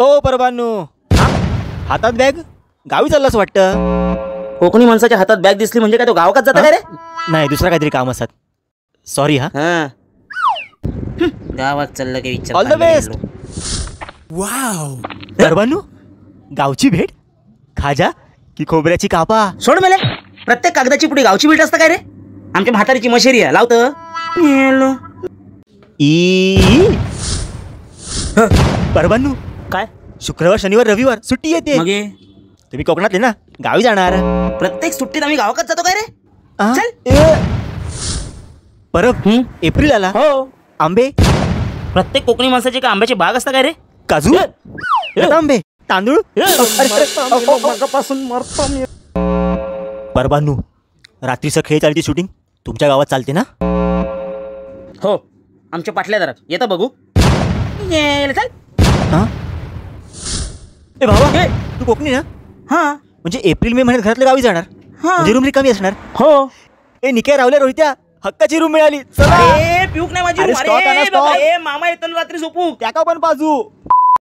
ओ परबानू, हातात bag, Gavi चाललास वाटतं. कोकणी माणसाच्या हातात बॅग दिसली म्हणजे काय तो गावात जाता का रे? नाही, दुसरा काहीतरी काम असतात. सॉरी. हा, गावात चाललं की विचार. All the best. परबानू, गावची भेट खाजा की खोबऱ्याची कापा? सोड मेले, प्रत्येक कागदाची पुढे गावची भेट असतं काय रे? आमच्या म्हातारीची मशेरी आहे, लावतं. ई परबानू. काय? शुक्रवार, शनिवार, रविवार सुट्टी येते. मग तुम्ही कोकणातले ना, गावी जाणार. प्रत्येक सुट्टीत आम्ही गावात जातो काय रे? चल. परब, एप्रिल आला. हो. आंबे. प्रत्येक कोकणी माणसाचे का आंब्याची बाग असतं काय रे? काजू, आंबे, तांदूळ. परबानू, रात्रीचं खेळ चालते शूटिंग तुमच्या गावात चालते ना? हो, आमच्या पाटल्या दारात येतं, बघू. चल. ए भावा, तू कोकणी ना? हा. म्हणजे एप्रिल मे महिन्यात घरातल्या गावी जाणार, म्हणजे रूम रिकामी असणार. हो. ए निक्या, रावल्या, रोहित्या, हक्काची रूम मिळाली. चला. पिऊक नाही माझी. मामा येतो रात्री झोपू. त्याका पण बाजू.